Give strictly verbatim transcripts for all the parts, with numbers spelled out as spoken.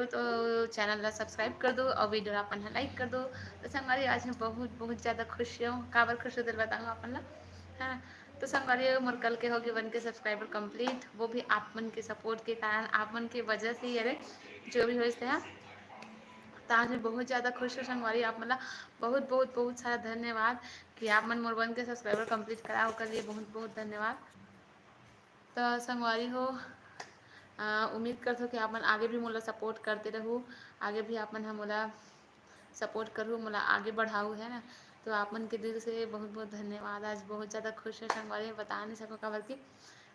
तो चैनल ला सब्सक्राइब कर दो और वीडियो ला अपन ह लाइक कर दो। तो संगवारी, आज मैं बहुत, बहुत ज़्यादा खुश हूँ। काबर खुश हूँ, तेला बताऊँ अपन ला, है ना? तो संगवारी, मोर कल के होगे वन के सब्सक्राइबर कंप्लीट, वो भी आप मन के सपोर्ट के कारण, आप मन के वजह से ही। अरे, जो भी होइस तेहा, तो आज मैं बहुत ज़्यादा खुश हूँ संगवारी। आप मन ला बहुत, बहुत, बहुत सारा धन्यवाद कि आप मन मोर वन के सब्सक्राइबर कंप्लीट करा, ओकर लिए बहुत, बहुत धन्यवाद। तो संगवारी हो, अ, उम्मीद करथो कि आप मन आगे भी मोला सपोर्ट करते रहू, आगे भी आप मन ह मोला सपोर्ट करू, मोला आगे बढ़ाऊ, है ना? तो आप मन के दिल से बहुत, बहुत धन्यवाद। आज बहुत ज़्यादा खुश है संगवारी, बता नहीं सकूँ, काबर कि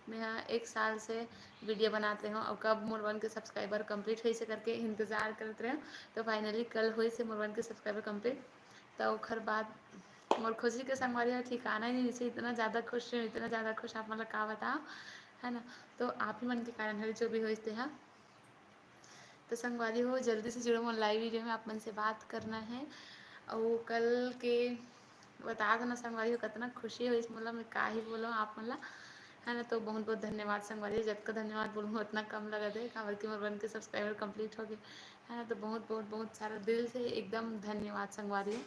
मैं ह एक साल से वीडियो बनात रहे हूँ और कब मोर वन के सब्सक्राइबर कंप्लीट होइसे करके इंतज़ार करत रहे हूँ। तो फाइनली कल होइसे मोर वन के सब्सक्राइबर कंप्लीट। तो ओखर बाद मोर खुशी के संगवारी हो ठिकाना ही नहीं, इतना ज़्यादा खुश हूँ, इतना ज़्यादा खुश, आप मन ला का बताओ, है ना? तो आप ही मन के कारण हरे जो भी होइस तेहा। तो संगवारी हो, जल्दी से जुड़ो मोर लाइव वीडियो में, आप मन से बात करना है। और कल के बता देना संगवारी हो, कितना खुशी होइस मोला, मैं का ही बोलूँ आप मन ला, है ना? तो बहुत बहुत धन्यवाद संगवारी हो, जतका धन्यवाद बोलूँ उतना कम लगत है, काबर कि मोर वन के सब्सक्राइबर कंप्लीट हो गए, है ना? तो बहुत बहुत बहुत सारा दिल से एकदम धन्यवाद संगवारी हो।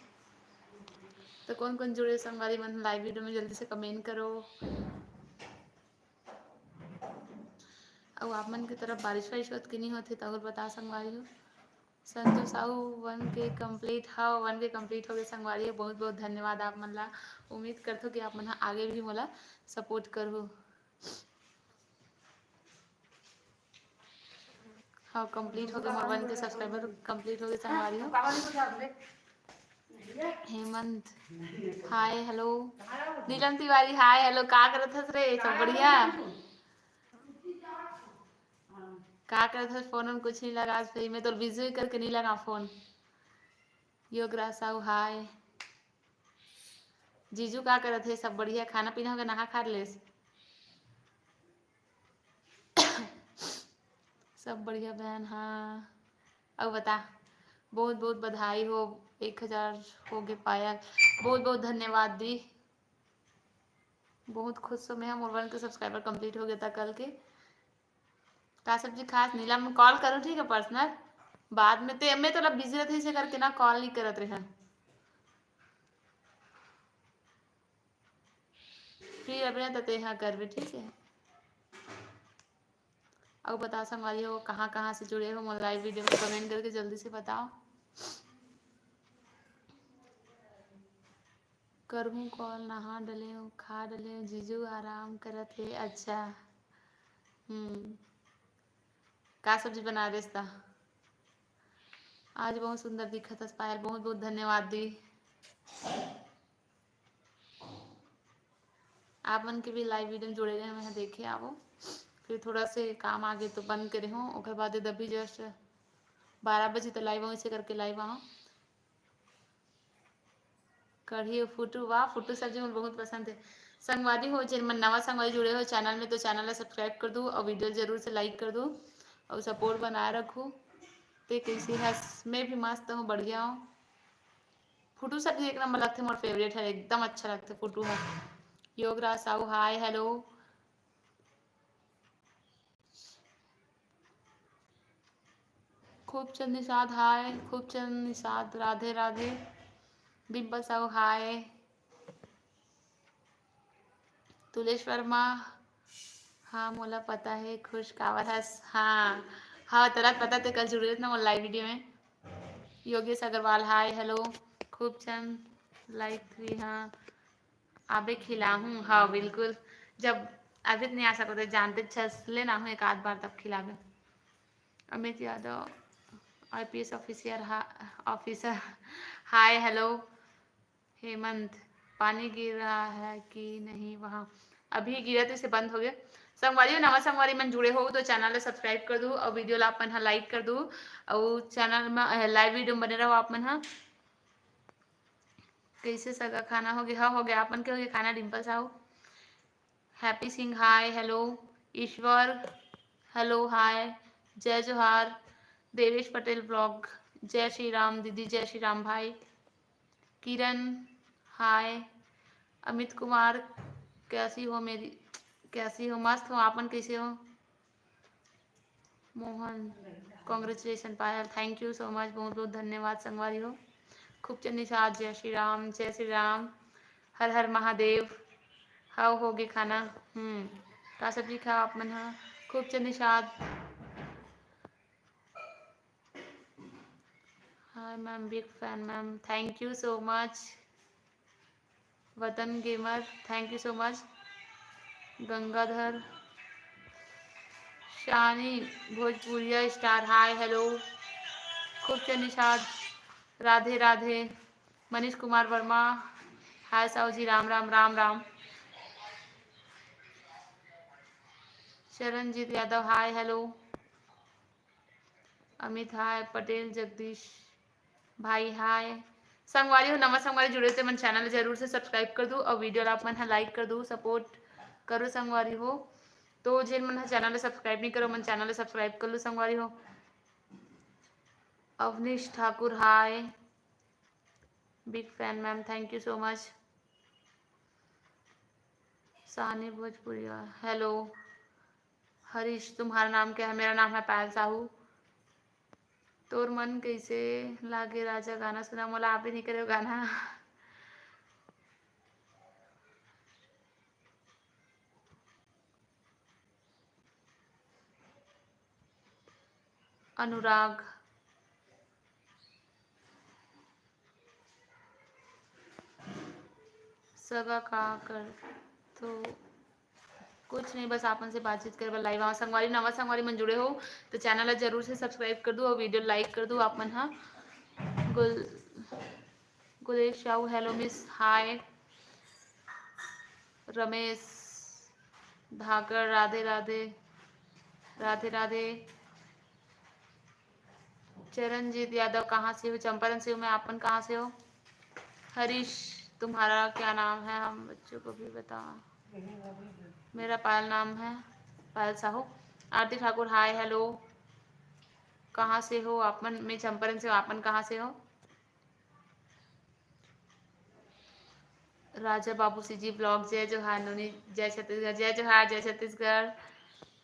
तो कौन कौन जुड़े संगवारी मन लाइव वीडियो में, जल्दी से कमेंट करो। अउ आप मन के तरफ बारिश वारिश होत कि नहीं होत हे, तो और बता संगवारी हो। संजू साहू वन के कंप्लीट, हाँ, वन के कंप्लीट हो गए संगवारी हो। बहुत बहुत धन्यवाद आप मन ला। उम्मीद करथो कि आप मन ह आगे भी मोला सपोर्ट करहू। हाँ, कंप्लीट हो गए, मोर वन के सब्सक्राइबर कंप्लीट हो गए संगवारी हो। Hemant, hi hello. Neelam Tiwari, hi hello. का करत हस रे? सब बढ़िया? का करत हस? फोन उन कुछ नहीं लगा, सही में तो बिजी करके नहीं लगा फोन। योगराज साहू, हाय। जीजू का करत हे? सब बढ़िया? खाना पीना हो गया, नहा खा लेस? सब बढ़िया बहन, हाँ। अउ बता, बहुत बहुत बधाई हो, एक हजार हो गए पायल। बहुत बहुत धन्यवाद दी। बहुत खुश हूँ मैं, मोर वन के सब्सक्राइबर कंप्लीट हो गया था कल के। का सब्जी खास? नीलम, कॉल करो, ठीक है, पर्सनल। बाद में ते, मैं तो बिजी रहते, इसे करके ना कॉल नहीं करत रहे। फ्री रहबे ना, तो ते हाँ करबे, ठीक है। अउ बताओ संगवारी हो, कहाँ कहाँ से जुड़े हो मोर लाइव वीडियो में, कमेंट करके जल्दी से बताओ। करहूँ कॉल, नहा डले हूँ, खा डले हूँ, जीजू आराम करत हे। अच्छा, हम्म, का सब्जी बना देस ता? आज बहुत सुंदर दिखत हस पायल, बहुत बहुत धन्यवाद दी। आप मन के भी लाइव वीडियो में जुड़े रहे, मैं देखे आवो। फिर थोड़ा से काम आ गए तो बंद करे हूँ, ओकर बाद अभी जस्ट बारह बजे तो लाइव आऊँ, इसे करके लाइव आऊँ। कढ़ी अउ फुटू, वाह, फुटू सब्जी मोला बहुत पसंद है। संगवारी हो, जेन मन नवा संगवारी जुड़े हो चैनल में, तो चैनल ला सब्सक्राइब कर दू और वीडियो जरूर से लाइक कर दू और सपोर्ट बनाए रखू। ते कैसे हस? मैं भी मस्त हूँ, बढ़िया हूँ। फुटू सब्जी एक नंबर लगथे, मोर फेवरेट है, एकदम अच्छा लगथे फुटू है। Yograj Sahu, hi hello. Khubchand Nishad, hi. Khubchand Nishad, Radhe Radhe. Dimple Sahu, hi. Tulesh Verma, हाँ, मोला पता है, खुश काबर हस? हाँ, हाँ, तोला पता, ते कल जुड़े रहे ना मोर लाइव वीडियो में। Yogesh Agrawal, hi hello. Khubchand, like three, हाँ। आबे खिलाहूँ, हाँ, बिल्कुल। जब अभी तो नहीं आ सको, तो जानते छस, लेना हूँ एक आध बार, तब खिलाबे। अमित यादव, आईपीएस ऑफिसर, हा-, ऑफिसर, हाय हेलो। हेमंत, पानी गिर रहा है कि नहीं वहाँ? अभी गिरा तो इसे बंद हो गया। संगवारी हो, नवा संगवारी मन जुड़े हो तो चैनल ला सब्सक्राइब कर दू और वीडियो ला अपन हा लाइक कर दू और चैनल में, अ, लाइव वीडियो में बने रहो आप मन हा। कैसे सगा खाना हो गया? हाँ, हो गया। आप मन के हो गया खाना, Dimple Sahu? Happy Singh, hi hello. ईश्वर, हेलो, हाय। जय जोहार। देवेश पटेल ब्लॉग, जय श्री राम दीदी, जय श्री राम भाई। किरण, हाय। अमित कुमार, कैसी हो मेरी, कैसी हो? मस्त हो, आप मन कैसे हो? Mohan, Congratulation Payal, thank you so much, बहुत बहुत धन्यवाद संगवारी हो। खूब चंद निषाद, जय श्री राम, जय श्री राम, हर हर महादेव। हव, होगे खाना? हम्म, का सब्जी खाव आप मन ह? खूब चंद Nishad. Hi ma'am, big fan ma'am, thank you so much। वतन gamer, thank you so much। Gangadhar, Shani Bhojpuriya star, hi hello। खूब चंद निषाद, राधे राधे। मनीष कुमार वर्मा, hi साहू जी, Ram Ram, Ram Ram. Charanjit Yadav, hi hello। Amit, hi। Patel Jagdish भाई, hi। संगवारी हो, नवा संगवारी जुड़े हो ते मन channel ला जरूर से subscribe कर दू और video ला आप मन ह like कर दू, support करो संगवारी हो। तो जेन मन ह channel ला subscribe नहीं करो, मन channel ला subscribe कर लो संगवारी हो। अवनीश ठाकुर, hi, big fan ma'am, thank you so much। सानी भोजपुरिया, hello। हरीश, तुम्हारा नाम क्या है? मेरा नाम है पायल साहू। तोर मन कैसे लागे राजा गाना सुना, मोला आप ही नहीं करे हो गाना। अनुराग, सगा का कर तो कुछ नहीं, बस आप मन से बातचीत करे बर live आवा। संगवारी, नवा संगवारी मन जुड़े हो तो channel ला जरूर से subscribe कर दू और video like कर दू आप मन हा। गुल-, गुलेश Sahu, hello miss, hi। Ramesh धाकड़, राधे राधे, राधे राधे। चरणजीत यादव, कहाँ से हो? चंपारण से हूँ मैं, आप मन कहाँ से हो? हरीश, तुम्हारा क्या नाम है, हम बच्चों को भी बताओ। मेरा पायल नाम है, पायल साहू। आरती ठाकुर, hi hello, कहाँ से हो आप मन? मैं चंपारण से हूँ, आप मन कहाँ से हो? राजा बाबू CG vlog, जय जोहार नोनी, जय छत्तीसगढ़, जय जोहार, जय छत्तीसगढ़।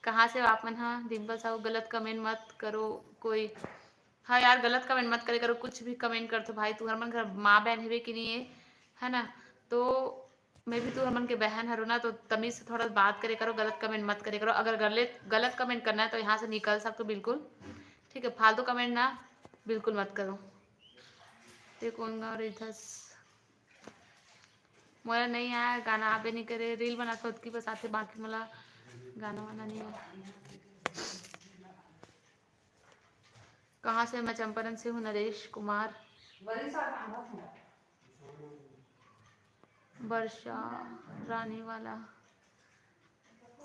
कहाँ से हो आप मन हा? डिम्पल साहू, गलत comment मत करो कोई। हाँ यार, गलत comment मत करे करो, कुछ भी comment करथो भाई, तुहर मन घर माँ बहन हेवे कि नहीं है, है ना? तो मैं भी तुहर मन के बहन हरो ना, तो तमीज से थोड़ा बात करे करो, गलत comment मत करे करो। अगर गलत, गलत comment करना है तो यहाँ से निकल सकते हो बिल्कुल, ठीक है? फालतू comment ना बिल्कुल मत करो। ते कोन गाँव रहिथस? मोला नहीं आया गाना, आबे नहीं करे, reel बना तो की बस आथे, बाकी मोला गाना वाना नहीं आया। कहाँ से? मैं चंपारण से हूँ, नरेश कुमार। वर्षा रानी वाला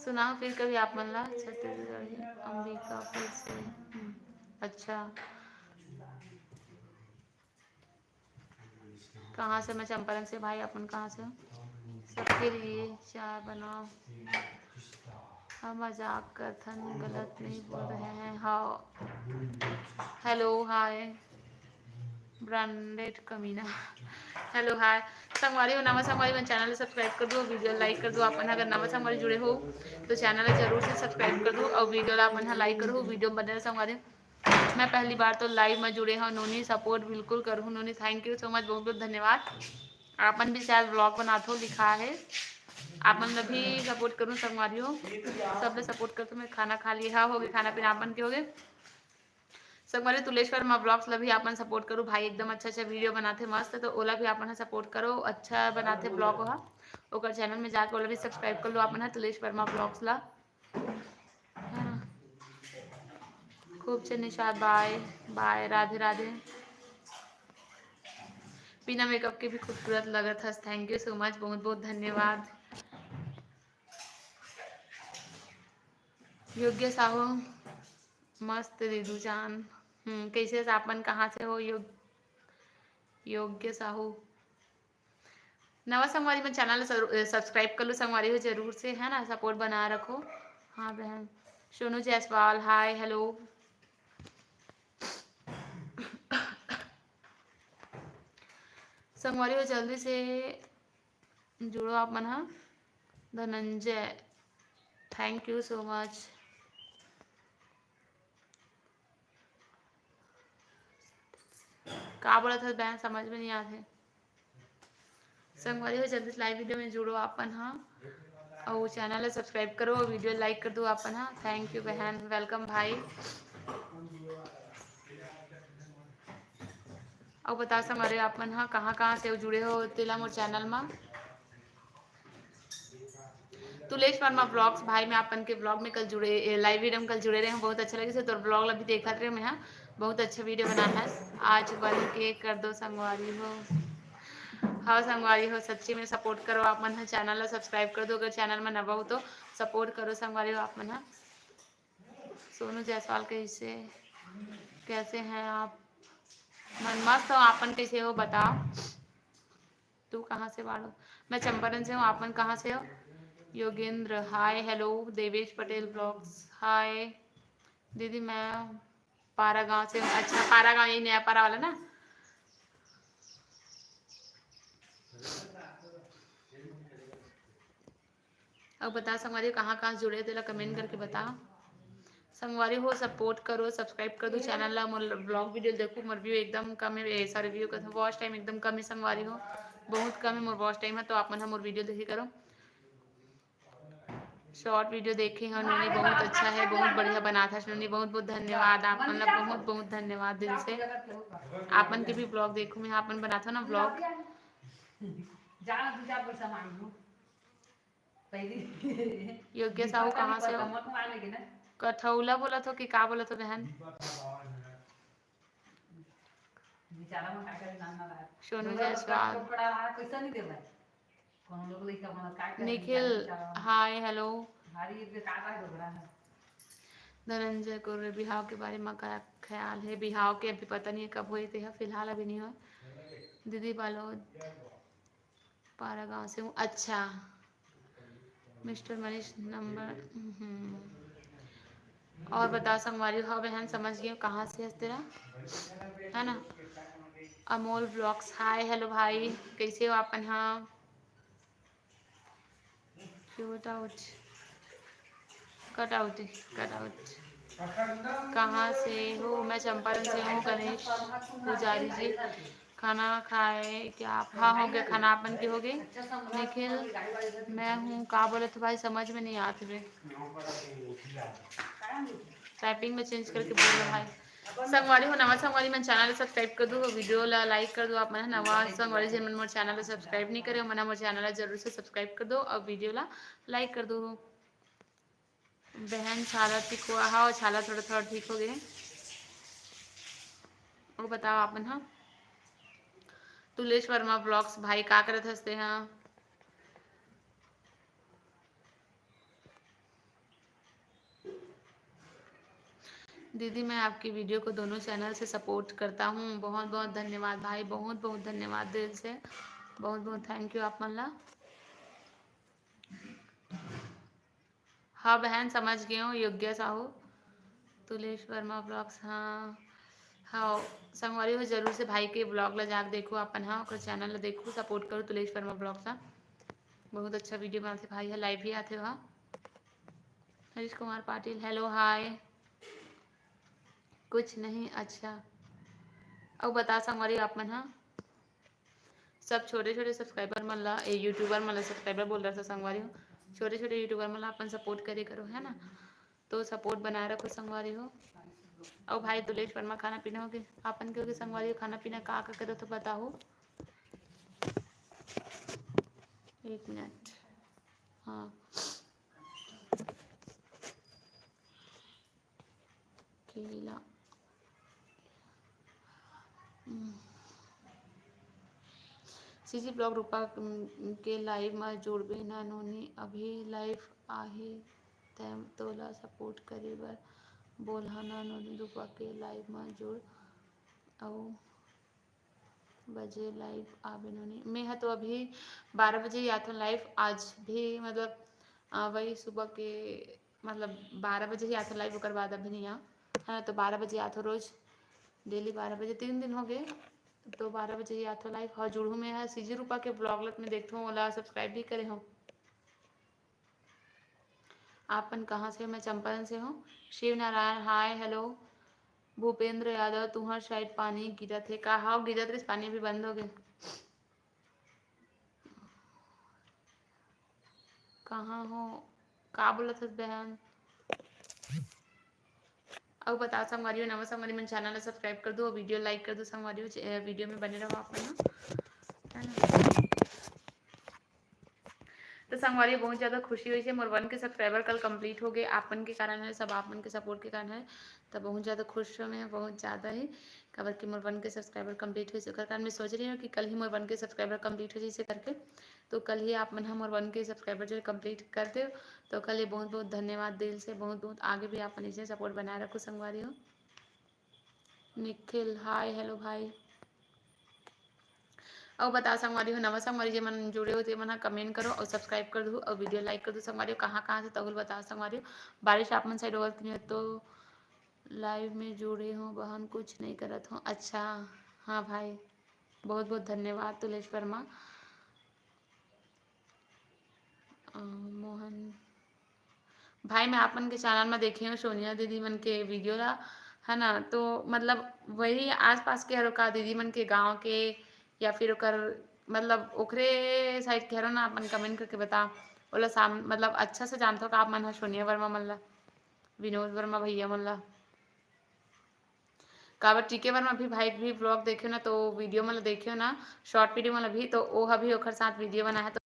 सुनाओ फिर कभी आप मन ला छत्तीसगढ़ी अंबिकापुर से। हम्म, अच्छा। कहाँ से? मैं चंपारण से भाई, आप मन कहाँ से हो? सबके लिए चाय बनाओ। हम मजाक करथन, गलत नहीं बोल रहे हैं। हाँ, hello, hi। Branded कमीना। Hello, hi। संगवारी हो, नवा संगवारी मन channel ला subscribe कर दो, video like कर दो। आप मन अगर नवा संगवारी जुड़े हो तो channel ला जरूर से subscribe कर दो और video ला आप मन ह like करो। Video बने रहो संगवारी। मैं पहली बार तो live में जुड़े हूँ नोनी, support बिल्कुल करूँ नोनी। Thank you so much, बहुत बहुत धन्यवाद। आप मन भी शायद vlog बनात हो, लिखा है, आप मन ला भी support करूँ संगवारी हो। सब ला support करथो। मैं खाना खा लिए, हाँ, हो गए खाना पीना, आप मन के हो गए? संगवारी, तुलेश वर्मा vlogs ला भी आप मन support करो भाई, एकदम अच्छा अच्छा video बनाथे मस्त, तो ओला भी आप मन ह support करो, अच्छा बनाथे vlog ओहा। ओकर channel में जाके ओला भी subscribe कर लो आप मन ह, तुलेश वर्मा vlogs ला, है ना? खूब चंद निषाद, bye bye, राधे राधे। बिना makeup के भी खूबसूरत लगत हस, thank you so much, बहुत बहुत धन्यवाद। योग्य साहू, मस्त दीदू जान। हम्म, कैसे हस आप मन, कहाँ से हो? योग-, योग्य साहू। नवा संगवारी मन channel ला सर-, subscribe कर लो संगवारी हो जरूर से, है ना, support बना रखो। हाँ बहन, सोनू जायसवाल, hi hello। संगवारी हो जल्दी से जुड़ो आप मन हा। Dhananjay, thank you so much। का बोलत हस बहन, समझ में नहीं आत हे। संगवारी हो, जल्दी से live video में जुड़ो आप मन हा, अउ channel ला subscribe करो, video like कर दो आप मन हा। Thank you बहन, welcome भाई। अउ बता संगवारी हो, आप मन हा कहाँ कहाँ से जुड़े हो तेला मोर channel मा। तुलेश वर्मा vlogs भाई, मैं अपन के vlog में कल जुड़े, ए, live video में कल जुड़े रहे हूँ, बहुत अच्छा लगे। तोर vlog ला भी देखत रहे मैं, हाँ, बहुत अच्छा video बना है। आज वन के कर दो संगवारी हो। हाँ संगवारी हो, सच्ची में support करो आप मन ह, channel ला subscribe कर दो, अगर channel में नवा हो तो support करो संगवारी हो आप मन ह। सोनू जायसवाल कैसे, कैसे हैं आप? मन मस्त हो, आपन कैसे हो बताओ। तू कहाँ से बाड़ो? मैं चंपारण से हूँ, आप मन कहाँ से हो? योगेंद्र, हाय, हेलो। देवेश पटेल vlogs, हाय। दीदी, मैं पारा गांव से हूँ। अच्छा, पारा गांव यही नया पारा वाला ना? अब बता संगवारी हो, कहाँ कहाँ जुड़े हो, तेला comment करके बता। संगवारी हो, support करो, subscribe कर दो channel ला। मोर vlog video देखो, मोर view एकदम कम है, ए, sorry, view कहत हूँ, watch time एकदम कम है संगवारी हो, बहुत कम है मोर watch time है, तो आप मन ह मोर video देखे करो। Short video देखे हो नोनी, बहुत अच्छा है, बहुत बढ़िया बनात हस नोनी, बहुत बहुत धन्यवाद आप मन ला, बहुत बहुत धन्यवाद दिल से। आप मन के भी vlog देखूँ मैं, आप मन बनात हो ना vlog। योग्य साहू कहाँ से हो? कठौला बोलत हो कि का बोलत हो बहन? सोनू जायसवाल। निखिल, हाय, हेलो। धनंजय कोरे, बिहाव के बारे में का ख्याल है? बिहाव के अभी पता नहीं है कब होई, ते ह फिलहाल अभी नहीं होय। दीदी बालोद, पारा गांव से हूँ। अच्छा, मिस्टर मनीष नंबर, हम्म। और बता संगवारी हो, बहन समझ गए कहाँ से हस तेरा, है ना? अमोल vlogs, हाय, हेलो भाई, कैसे हो आप मन? हाँ, cut out, cut out, cut out। कहाँ से हो? मैं चंपारण से हूँ, गणेश पुजारी जी। खाना खाए क्या आप? हाँ, हो गया खाना, आप मन के हो गए? निखिल, मैं हूँ, का बोलत हो भाई, समझ में नहीं आत हवे। Typing में change करके बोल रहा है। संगवारी हो, नवा संगवारी मन channel ला subscribe कर दो, video ला like कर दो। आप मन नवा संगवारी जिन मन मोर channel ला subscribe नहीं करे, मन मोर channel ला जरूर से subscribe कर दो और video ला like कर दो। बहन छाला ठीक हुआ, हाँ, छाला थोड़ा थोड़ा ठीक हो गए। वो बताओ आप मन, हाँ। तुलेश वर्मा vlogs भाई, का करत हस ते, हाँ। दीदी, मैं आपकी video को दोनों channel से support करता हूँ। बहुत बहुत धन्यवाद भाई, बहुत बहुत धन्यवाद दिल से, बहुत बहुत thank you आप मन ला। हाँ बहन, समझ गए हो, योग्य साहू, तुलेश वर्मा vlogs, हाँ। हाँ संगवारी हो, जरूर से भाई के vlog ला जाके देखो आप मन, हाँ, ओकर channel ला देखो, support करो तुलेश वर्मा vlogs ला। बहुत अच्छा video बनाथे भाई ह, live भी आथे वह। Harish Kumar Patil, hello, hi। कुछ नहीं, अच्छा। अउ बता संगवारी हो आप मन ह, सब छोटे-छोटे subscriber मन ला, ए, YouTuber मन ला subscriber बोल रहा था संगवारी हो, छोटे-छोटे YouTuber मन ला अपन support करे करो, है ना? तो support बनाए रखो संगवारी हो। अउ भाई तुलेश वर्मा, खाना पीना हो गए? आपन के हो गए संगवारी हो खाना पीना? का, का करो तो बताओ। एक मिनट। हाँ। केला। हम्म। सीजी vlog रूपा, उम, के live म जुड़बे ना नोनी, अभी live आही, तैं तोला support करे बर बोलहा ना नोनी, रूपा के live म जुड़। अउ बजे live आबे नोनी। मैं ह तो अभी बारह बजे ही आथों live, आज भी मतलब, अ, वही सुबह के मतलब बारह बजे ही आथों live, ओकर बाद अभी नहीं आ, है ना? तो बारह बजे आथों रोज, daily बारह बजे, तीन दिन हो गए, तो बारह बजे ही आथों live। हाँ, जुड़हूँ मैं ह सीजी रूपा के vlog लत में देखथों, ओला subscribe भी करे हो। आपन कहाँ से हो? मैं चंपारण से हूँ। Shiv Narayan, hi, hello। भूपेंद्र यादव, तुंहर side पानी गिरत हे का? हाव, गिरत रहिस पानी, अभी बंद हो गे। कहाँ हो? का बोलत हस बहन? अउ बताओ संगवारी हो, नवा संगवारी मन channel ला subscribe कर दो, video like कर दो संगवारी हो, चे-, video में बने रहो आप मन ह, है ना? तो संगवारी हो, बहुत ज़्यादा खुशी होइस हे, मोर one K subscriber कल complete हो गए, आप मन के कारण है, सब आप मन के support के कारण है, तो बहुत ज़्यादा खुश हूँ मैं, बहुत ज़्यादा ही, काबर कि मोर one K subscriber complete होइस, ओकर कारण मैं सोच रही हूँ कि कल ही मोर one K subscriber complete हो जाइस करके। तो कल ही आप मन ह मोर one K subscriber जो है complete कर देव। तो ओकर लिए बहुत बहुत धन्यवाद दिल से, बहुत बहुत आगे भी आप मन ऐसे support बनाए रखो संगवारी हो। निखिल, hi, hello भाई। अउ बताओ संगवारी हो, नवा संगवारी जे मन जुड़े हो, ते मन ह comment करो अउ subscribe कर दू अउ video like कर दू संगवारी हो। कहाँ कहाँ से तहुल बताओ संगवारी हो। बारिश आप मन side होवत कि नहीं हो? तो live में जुड़े हो बहन, कुछ नहीं करत हो। अच्छा, हाँ भाई, बहुत बहुत धन्यवाद तुलेश वर्मा। अ, मोहन भाई, मैं आप मन के channel में देखे हूँ सोनिया दीदी मन के video ला, है ना? तो मतलब वही आसपास के हरो का दीदी मन के गाँव के, या फिर ओकर मतलब ओकरे side के हरो ना, अपन comment करके बता। ओला साम-, मतलब अच्छा से जानथो का आप मन ह सोनिया वर्मा मन ला, विनोद वर्मा भैया मन ला? काबर टीके वर्मा भी भाई भी vlog देखे ना, तो video मन ला देखे ना, short video मन ला भी, तो ओ ह भी ओकर साथ video बनाए हे, तो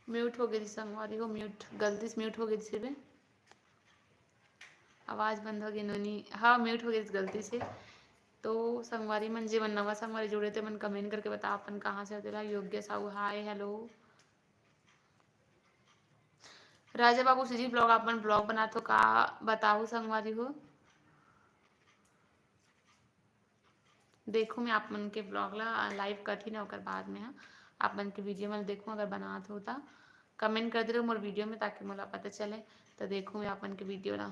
Mute हो गे संगवारी हो, mute, गलती से mute हो गे। आवाज बंद हो गे नोनी। हाँ, mute हो गे गलती से। तो संगवारी मन, जे मन नवा संगवारी जुड़े, ते मन comment करके बता, अपन कहाँ से हो तेला। योग्य Sahu, hi, hello। Raja Babu CG vlog, आप मन vlog बनात हो का? बताहू संगवारी हो। देखूँ मैं आप मन के vlog ला, live कटही ना, ओकर बाद में, हाँ, आप मन के video मन देखूँ, अगर बनात हो ता comment कर दे रहो मोर video में, ताकि मोला पता चले, तो देखूँ मैं आप मन के video ला।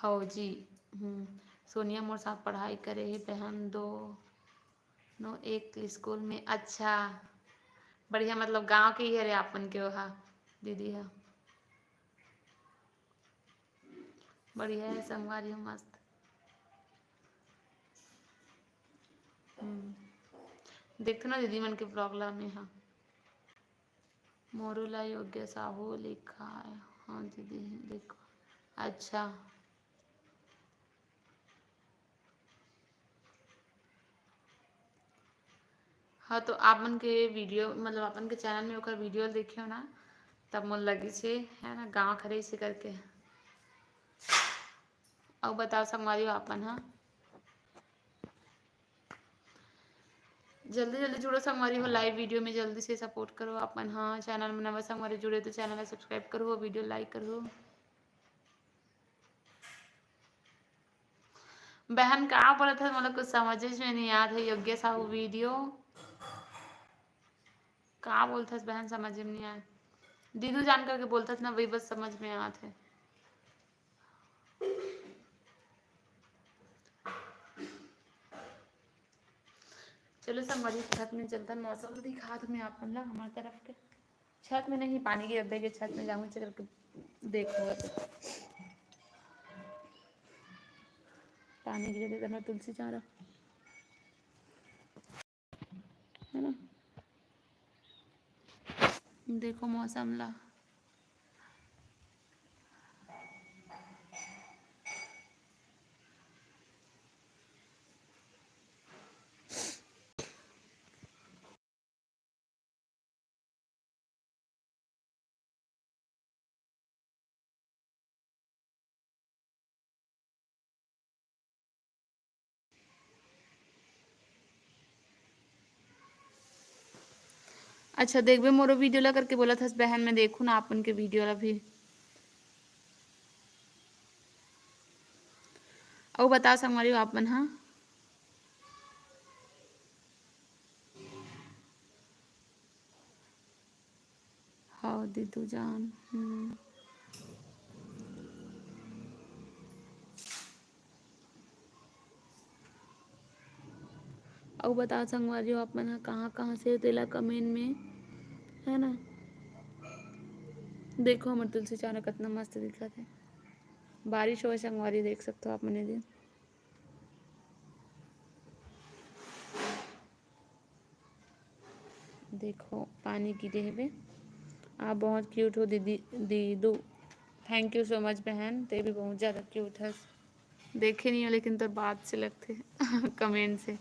हव जी। हम्म, सोनिया मोर साथ पढ़ाई करे हे बहन, दोनों एक स्कूल में। अच्छा, बढ़िया, मतलब गांव के ही हरे आप मन के ओहा दीदी हा। बढ़िया है संगवारी हो, मस्त। हम्म, देखथो ना दीदी मन के vlog ला में हा। मोरो ला योग्य साहू लिखा है। हाँ दीदी, लिखो। अच्छा। हाँ, तो आप मन के video, मतलब, अपन के channel में ओकर video देखे हो ना, तब मोर लगिस हे, है ना, गाँव खरे से करके। अउ बताओ संगवारी हो, आप मन ह जल्दी जल्दी जुड़ो संगवारी हो, live video में जल्दी से support करो आप मन ह। Channel में नवा संगवारी जुड़े तो channel ला subscribe करो, video like करो। बहन का बोलत हस, मोला कुछ समझ में नहीं आत है। योग्य साहू video का बोलथस बहन, समझ में नहीं आत। दीदू जान करके बोलथस ना, वही बस समझ में आत है। चलो संगवारी, छत में चलथन, मौसम तो दिखात हूँ मैं आप मन ला हमर तरफ के। छत में नहीं, पानी गिरत हे, छत में जाहूँ, चल के देखो। पानी गिरत हे, तुलसी चारा, है ना? देखो मौसम ला। अच्छा, देखबे मोरो video ला करके बोलत हस बहन, मैं देखहूँ ना आप मन के video ला भी। अउ बता संगवारी हो आप मन हा। हव दीदू जान। हम्म। अउ बताओ संगवारी हो, आप मन ह कहाँ कहाँ से हो, तेला comment में, है ना। देखो हमर तुलसी चौरा कतना मस्त दिखत हे। बारिश होय संगवारी, देख सकथो आप मन ए दे। देखो, पानी गिरे हवे। आप बहुत cute हो दीदी, दीदू। Thank you so much बहन, ते भी बहुत ज़्यादा cute हस। देखे नहीं हो, लेकिन तोर बात से लगथे, comment से।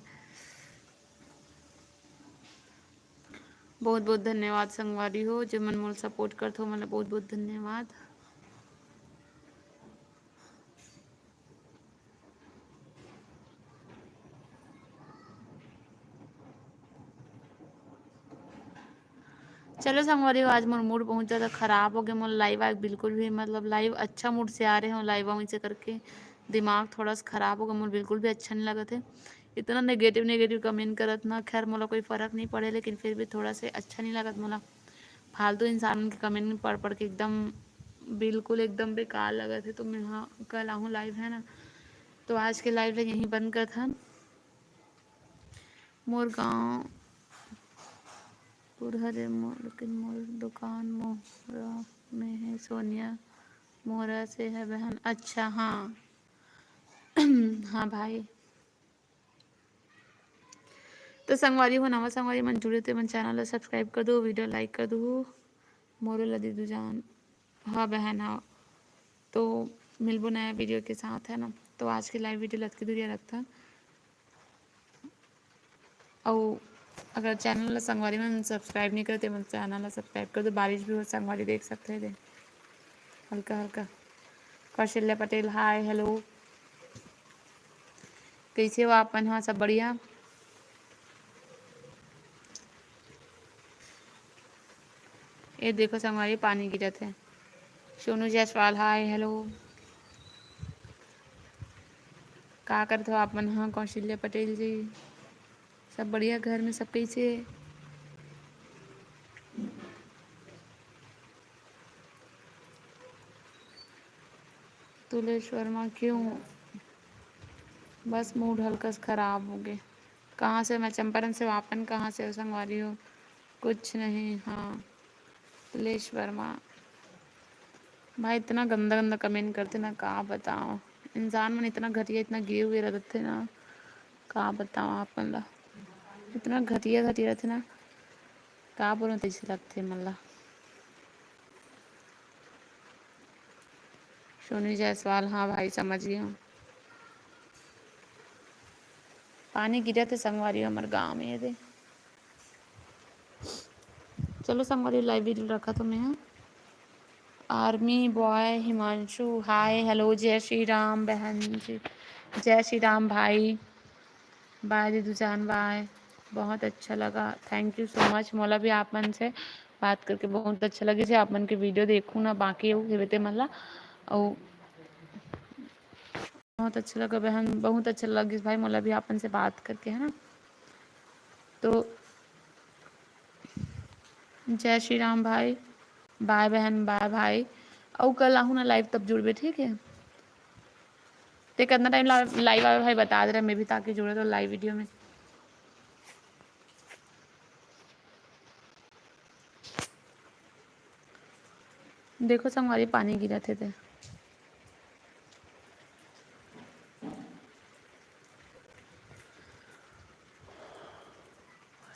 बहुत बहुत धन्यवाद संगवारी हो, जे मन मोला support करथो, ओमन ला बहुत बहुत धन्यवाद। चलो संगवारी हो, आज मोर mood बहुत ज़्यादा ख़राब हो गया। मोर live आए बिल्कुल भी, मतलब, live अच्छा mood से आ रहे हो, live आऊँ इसे करके दिमाग थोड़ा सा ख़राब हो गया। मोर बिल्कुल भी अच्छा नहीं लगत हे, इतना negative negative comment करत ना। खैर, मोला कोई फ़र्क नहीं पड़े, लेकिन फिर भी थोड़ा से अच्छा नहीं लगत मोला। फालतू इंसान के comment पढ़ पढ़ के एकदम, बिल्कुल एकदम बेकार लगत हे। तो मैं, हाँ, कल आहूँ live, है ना, तो आज के live ला यहीं बंद करथन। मोर गाँव पुरहरे मोर, लेकिन मोर दुकान मोहरा में है। सोनिया मोहरा से है बहन। अच्छा, हाँ। हाँ भाई। तो संगवारी हो, नवा संगवारी मन जुड़े ते मन channel ला subscribe कर दो, video like कर दो, मोरो ला दीदू जान। हाँ बहन, हाँ। तो मिलबो नया video के साथ, है ना। तो आज के live video लतकी दुरिया रखथन। अउ अगर channel ला संगवारी मन subscribe नहीं करे, ते मन channel ला subscribe कर दो। बारिश भी हो संगवारी, देख सकते हैं दे, हल्का हल्का। Kaushalya Patel, hi, hello। कइसे हो आप मन? हाँ, सब बढ़िया। ये देखो संगवारी, पानी गिरत हे। Sonu Jaiswal, hi, hello। का करत हो आप मन? हाँ, कौशल्या पटेल जी, सब बढ़िया घर में, सब कइसे हे? तुलेश वर्मा, क्यों? बस mood हल्का सा खराब हो गए। कहाँ से? मैं चंपारण से। आप मन कहाँ से हो संगवारी हो? कुछ नहीं। हाँ, तुलेश वर्मा। भाई, इतना गंदा गंदा comment करते ना, का बताओ। इंसान मन इतना घटिया, इतना गिरे हुए रहते ना, का बताओ आप मन ला। इतना घटिया घटिया रहते ना, का बोलूं, तइसे लगथे मन ला। सोनू जायसवाल, हाँ भाई, समझ गई हूँ। पानी गिरत हे संगवारी हमर गाँव में, ये दे। चलो संगवारी, live video रखत हो मैं, हाँ। Army boy Himanshu, hi, hello, जय श्री राम बहन जी, जय श्री राम भाई। Bye दीदू जान, bye। बहुत अच्छा लगा, thank you so much। मोला भी आप मन से बात करके बहुत अच्छा लगे। जे आप मन के video देखूँ ना, बाकी हो हेबे ते मन ला, अउ बहुत अच्छा लगा बहन, बहुत अच्छा लगिस भाई, मोला भी आप मन से बात करके, है ना। तो जय श्री राम भाई, bye बहन, bye भाई। अउ कल आहू ना live, तब जुड़बे, ठीक है। ते कितना time live आवे भाई, बता दे रहे, मैं भी ताकि जुड़े तो live video में। देखो संगवारी, पानी गिरत हे ते।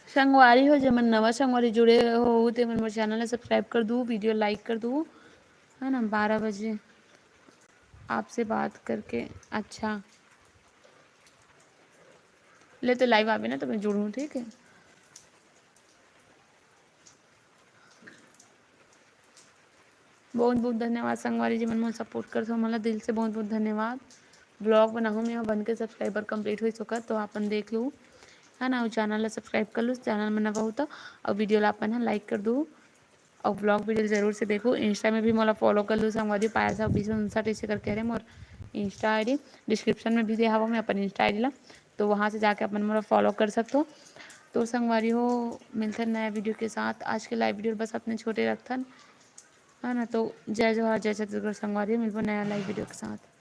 संगवारी हो, जेमन नवा संगवारी जुड़े हो, ते मन मोर चैनल ला सब्सक्राइब कर दू, वीडियो लाइक कर दू, है ना। बारह बजे आपसे बात करके अच्छा ले तो लाइव आबे ना, तो मैं जुड़ूँ, ठीक है। बहुत बहुत धन्यवाद संगवारी जी मन मोला सपोर्ट करथो, मोला दिल से बहुत बहुत धन्यवाद। ब्लॉग बनाहूँ मैं, बन के सब्सक्राइबर कंप्लीट हो चुका, तो अपन देख लू, है ना, चैनल ला सब्सक्राइब कर लू, चैनल में नवा हो तो, और वीडियो ला अपन है लाइक कर दू, और ब्लॉग वीडियो जरूर से देखू। इंस्टा में भी मोला फॉलो कर लू संगवारी, पायल साहब बीस उनसठ ऐसे करके, अरे मोर इंस्टा आई डी डिस्क्रिप्शन में भी दे हवा मैं अपन इंस्टा आई डी ला, तो वहाँ से जाके अपन मोला फॉलो कर सकते हो। तो संगवारी हो, मिलथन नया वीडियो के साथ। आज के लाइव वीडियो बस अपने छोटे रखथन, है ना। तो जय जोहार, जय छत्तीसगढ़ संगवारी हो, मिलबो नया लाइव वीडियो के साथ।